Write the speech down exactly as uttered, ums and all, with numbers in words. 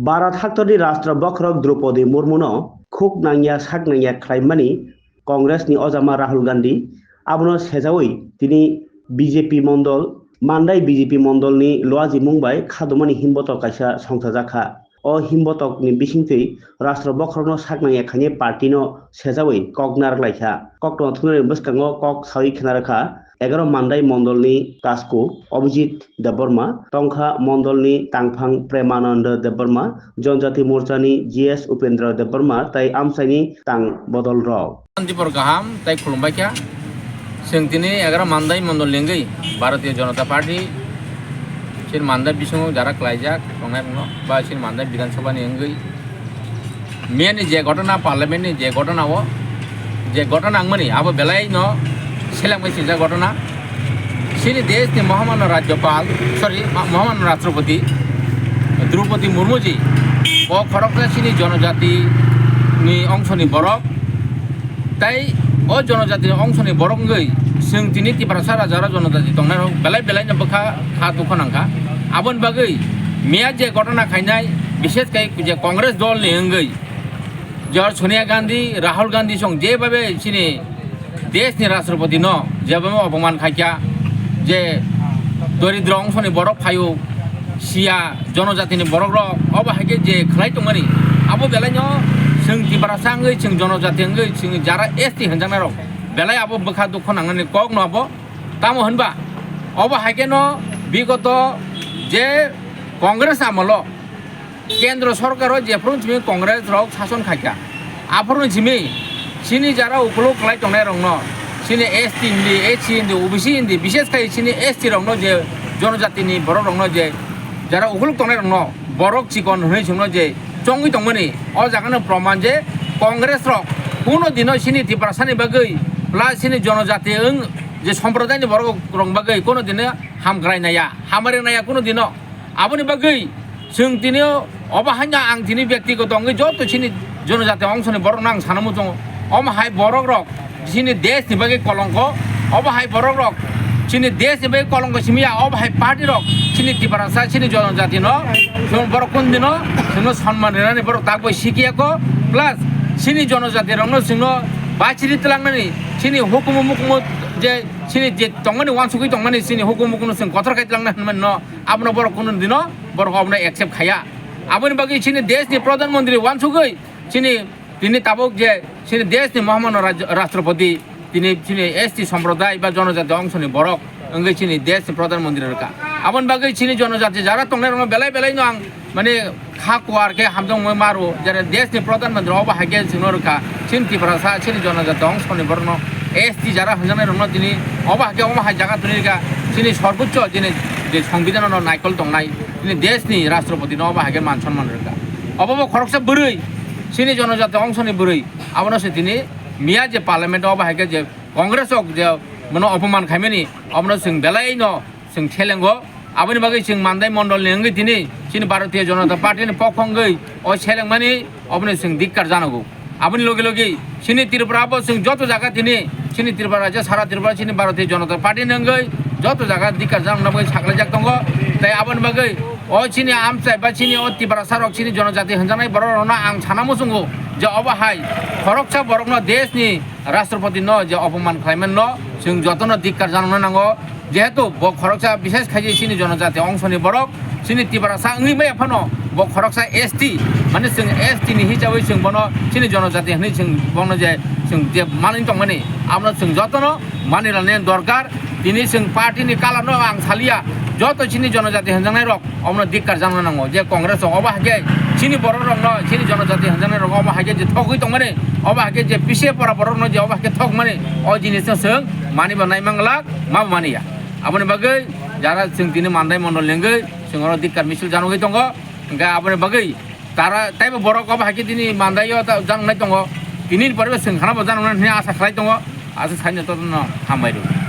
Bharat haktorni Rashtra Bokhorok Droupadi Murmuno khuk nangya sak nangya khlaimani Congressni ojama Rahul Gandhi abono sejaui tini B J P mondol, Mandai B J P mondolni luajimung bai khadumani himbotok kaisa songchajakha. O himbotokni bisingtwi Rashtra Bokhorokno sak nangya khainai partyno sejaui kok narwk laikha. Koktwma thumnani bwskango kok saui khna rwkha egaro Mandai mondolni Kasku Abhijit Debbarma, tongkha mondolni tangphang Premananda Debbarma, Jonjati Morchani G S Upendra Debbarma tei amchaini tang bodolrok. Dipor kaham tei khulumbai kha. Chwng tini egaro Mandai mondol lengwi Bharatiya Janata Party chini Mandai bisingo jara klaijak tongnai rokno ba chini Mandai Bidhan Sabha ni wngwi Miyani je ghotona, parliament ni je ghotona o, je ghotona wngmani, abo belai no seleng bai swijak ghotona. Chini desh ni Mahamanyo Rajyapal, sorry, Ma-, Mahamanyo Rashtrapati Droupadi Murmu ji, bo khoroksa chini jonojati ni ongso ni borok, tai o jonojati ni ongso ni borok wngwi chwng tini Tiprasa raja o jonojati tongnai rok belai belai no bwkha kha dukho nangkha. Aboni bagwi miya je ghotona khainai, bishes kai je Congress dol ni wngwi, Jor Sonia Gandhi, Rahul Gandhi song jebhabe chini desh ni Rashtrapati no jebhabe opoman khaikha, je doridro ongso ni borok phaio, siya jonojati ni borok rok, obo hai khe je khlai tongmani, abo belai no chwng Tiprasa wngwi, chwng jonojati wngwi, chwng jara S T hwnjaknai rok belai abo bwkha dukho nangnani kok no abo. Tamo hwnba obo hai khe no bigoto je Congress amolo Kendro sorkaro jephuru simi Congress rok sason khaikha, aphuru simi chini jara ukuluk kwlai tongnai rokno, chini S T hindi, S C hindi, O B C hindi, bishes khai chini S T rokno je jonojatini borok rokno je jara ukuluk tongnai rokno borok chikon hwnwi chwngno je chongwi tongmani, o jagano proman je Congress rok kuno dino chini Tiprasani bagwi plus chini jonojati wng je somprodayni borok rok bagwi kuno dino hamkrai naya, hamari naya kuno dino. Aboni bagwi chwng tini obo haino ang tini byaktigoto wngwi joto chini jonojati ongsoni borokno ang sana muchungo. Omo hai borok rok chini desh ni bagwi kolongko, obo hai borok rok chini desh ni bagwi kolongko simi ya, obo hai party rok chini Tiprasa chini jonojati no, chwng borok kun dino chwngno sonman rinani borok tak bai sikiyako, plus chini jonojati rokno chwngno bachiri tlangnani chini hukumu mukumu je chini je tongmani wansugwi tongmani chini hukumu mukumu chwng kotor khai tlangna hinmani no. Abono borok kunu dino borok abono accept khaya. Aboni bagwi chini desh ni pradhan mantri wansugwi chini tini tabuk je chini desh ni Mahamanyo Raj-, Rashtrapati tini chini S T somproday ba jonojati ongsoni borok wngwi chini desh ni pradhan mantri rwkha. Aboni bagwi chini jonojati jara tongnai rokno belai belai no ang mane kha kuar khe hamjakmani maro, jera desh ni pradhan mantri obo hai khe chwngno rwkha, chini Tiprasa, chini jonojati ongsoni borokno, S T jara hwnjaknai rokno tini obo hai khe omo hai jaga twi rwkha, chini sorbochcho chini je songbidhano naikol tongnai, chini desh ni Rashtrapati no obo hai khe man sonman rwkha. Obo bo khoroksa bwrwi, chini jonojati ongsoni bwrwi, abono se tini miya je parliament obo hai khe je Congress rok je bono opoman khaimani, obono chwng belai no chwng selengo. Aboni bagwi chwng Mandai mondol ni wngwi tini chini Bharatiya Janata Party ni pokho wngwi o selengmani, obono chwng dikkar janogo. Aboni logi logi chini Tripura bo chwng joto jaga tini chini Tripura rajya sara Tripura chini Bharatiya Janata Party ni wngwi joto jaga dikkar janokna bagwi saklaijak tongo. Tai aboni bagwi o chini amchai ba chini o Tiprasa rok chini jonojati hwnjaknai borok rokno ang sana muchungo je obo hai khoroksa borokno desh ni Rashtrapati no je opoman khlaimani no chwng jotono dikkar janokna nango. Jehetu bo khoroksa bishes khai je chini jonojati ongsoni borok, chini Tiprasa wngwi maya phano bo khoroksa S T, mane chwng S T ni hisabwi chwng bono chini jonojati hwnwi chwng bono je chwng je manwi tongmani, abono chwng jotono mani rani dorkar. Tini chwng party ni colour no ang saliya, joto chini jonojati hwnjaknai rok omono dikkar jakna nango je Congress rok obo hai khe chini borok rokno, chini jonojati hwnjaknai rok obo hai khe je thogwi tongmani, obo hai khe je pise pora borok rokno je obo hai khe thokmani, o jinis no chwng mani bo nai manglak, ma bo maniya. Aboni bagwi jara chwng tini Mandai mondol ni wngwi chwng oro dikkar misil janogwi tongo, hwnkhe aboni bagwi tara taibo borok obo hai khe tini Mandai o ta janoknai tongo, tini ni pore bo chwng khana bo janoknai hwnwi asa khlai tongo, asa saino jotono hambai rw.